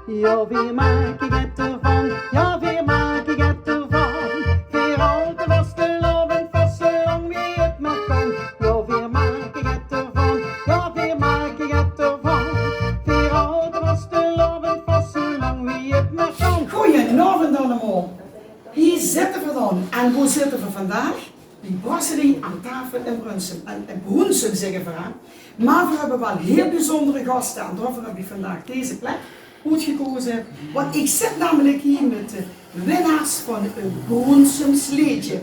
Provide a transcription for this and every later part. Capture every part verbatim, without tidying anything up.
Jao, veer make get d'rvan, jao, veer make get d'rvan. Veer haute vastelaovend vas zoe lang wie 't mer kan. Jao, veer make get d'rvan, jao, veer make get d'rvan. Veer haute vastelaovend vas zoe lang wie 't mer kan. Goojenaovend allemaol. Hie zitte veer dan. En boe zitte veer vandaag? Bie Brasserie aan taofel in Broensum. En, in Broensum zègke veer, hè. Mer veer höbbe waal hiel biezóndere gaste en daoveur höb ich vandaag deze plek oetgekoze. Want ich zit namelik hie mit de winnaars van 't Broensums leedje.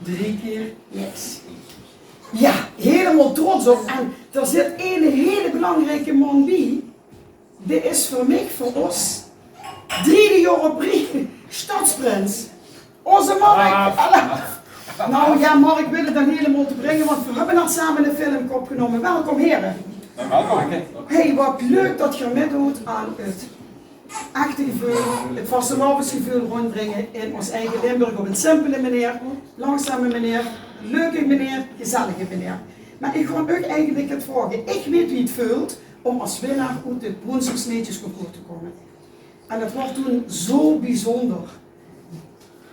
Drie kier niks. Jao, hielemaol trots op. En d'r zit eine hiele belangrieke man bie. Dit is veur mich, veur ós, driede jaor op rie stadsprins. Ózze Mark. Alaaf. Nou jao, Mark wil 't dan hielemaol te bringe, want veer höbbe al same 'ne filmke opgenómme. Welkom, hiere. Welkom. Hey, wat leuk dat geer mitdoot aan 't echte geveul, 't vastelaovesgeveul róndjbringe in ós eige Limburg op 'n simpele meneer, langzame meneer, leuke meneer, gezellige meneer. Mer ich gaon uch eigelik get vraoge. Ich weit wie 't veult óm es winnaar oet 't Broensums leedjesconcours te kómme. En det waor toen zo biezónder.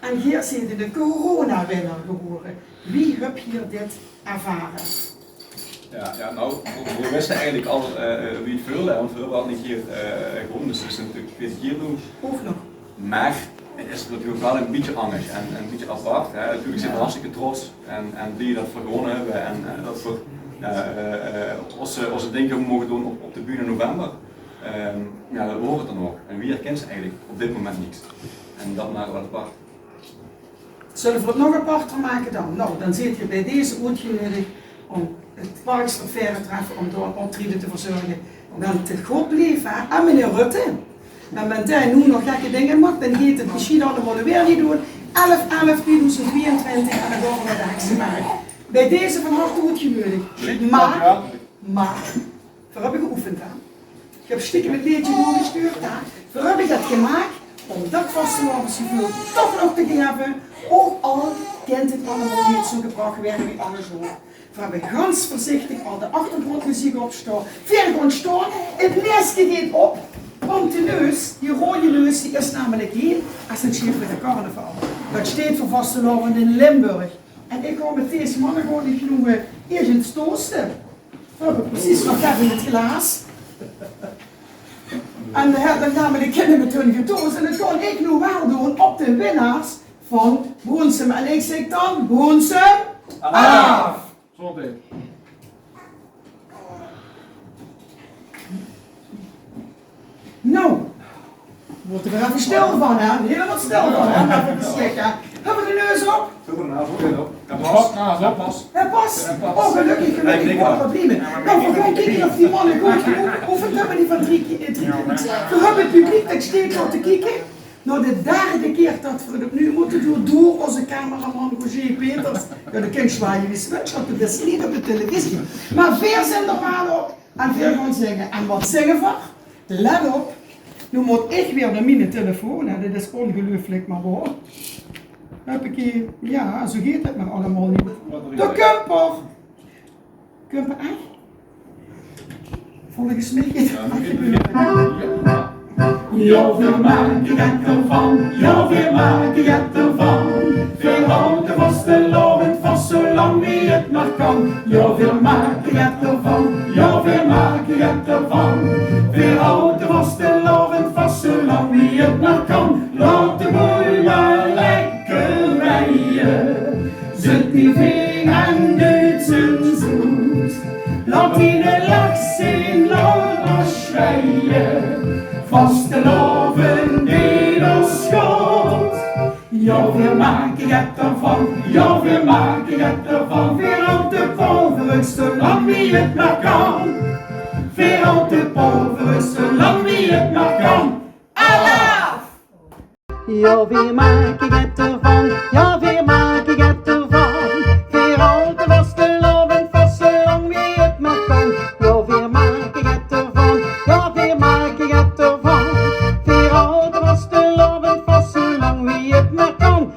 En geer zeet de coronawinnaar gewore. Wie höb geer dit ervare? Jao, jao, nou, veer, veer wiste eigelik al, eh, eh, wie 't veulde, hè, want veer höbbe al 'ne kier, eh, gewónne, dus 't is natuurlik de twiede kier noe. Ouch nog. Mer 't is natuurlik waal e bietje angers en, en e bietje apart, hè. Natuurlik zeen veer hartstikke trots en, en blie det veer gewónne höbbe en, eh, det veer, jao, eh, eh, ós, eh, ós dink höbbe moge doon op, op de bühne in november. Ehm, jao, det waor 't dan ouch. En wie herkint ze eigelik op dit moment neet. En det maak 't waal apart. Zölle v'r 't nog aparter make dan? Nou, dan zeet geer bie deze oetgeneudig óm 't Parkstad Fair te treffe, óm dao 'n optraeje te verzörge. Want God leef, hè, en meneer Rutte. En wen dae noe nog gekke dinger maak, dan geit 't mesjien allemaol weer neet door. Elf elf tweedoezend tweeëntwintig en dan gaon v'r nao de Heksenberg. Bie deze van harte oetgeneudig. Mer, mer, Veer höbbe geoefend, hè. Ich höb stiekem 't leedje doorgesjtuurd, hè. Veer höbbe det gemaak óm det vastelaovesgeveul toch nog te gaeve, ouch al kint 't allemaol neet zo gebrach waere wie angers. Veer höbbe gans veurzichtig al de achtergróndmeziek opstaon. Veer gaon staon, 't maeske geit op, want de neus, die roeje neus, die is namelik hiel essentieel veur de carnaval. Det steit veur vastelaovend in Limburg. En ich gaon mit dees manne gaon ich noe, eh, ierges tooste. Veer höbbe precies nog effe 't glaas. En, eh, dan gaon v'r de kinjer mit hun getoost. En det gaon ich noe waal doon op de winnaars van Broensum. En ich zègk dan: Broensum aaf! Gezóndheid. Nou, waere v'r effe stil van, hè? Hielemaol stil van, hè? Effe besjik, hè? Höbbe v'r de neus op? Höbbe v'r de neus op? Jao, pas. Jao, pas. Jao, pas. Oh, gelökkig, gelökkig. Gein probleme. Nou, v'r gaon kieke of die manne good genóg geoefend höbbe, die van drie kier, eh, drie kier niks. V'r höbbe 't publiek det steit dao te kieke. Noe, de derde kier det v'r 't opnuuj mótte doon, door ózze cameraman Roger Peters. Jao, de kins zwaaie wie se wils, want de bis neet op de televisie. Mer veer zeen d'r waal op en veer gaon zinge. En waat zinge v'r? Let op. Noe mót ich weer nao miene telefoon, hè. Det is óngeluifelik, mer waor. Höb ich hie, jao, zo geit 't mer allemaol neet. De Kumper. Kump 'r ech? Volges mich geit 't ech gebeure. Jao, veer make get d'rvan, jao, veer make get d'rvan. Veer haute vastelaovend vas, zoe lang wie 't mer kan. Jao, veer make get d'rvan, jao, veer make get d'rvan. Veer haute vastelaovend vas, zoe lang wie 't mer kan. Laot de boel mer lekker weie. Zit die veen en duit zien zoet. Laot die de lach zien, laot ós sjweie. Vastelaovend deet ós good. Jao, veer make get d'rvan. Jao, veer make get d'rvan. Veer haute polvere zoe lang wie 't mer kan. Veer haute polvere zoe lang wie 't mer kan. Alaaf! Jao, veer make get d'rvan. Jao, veer make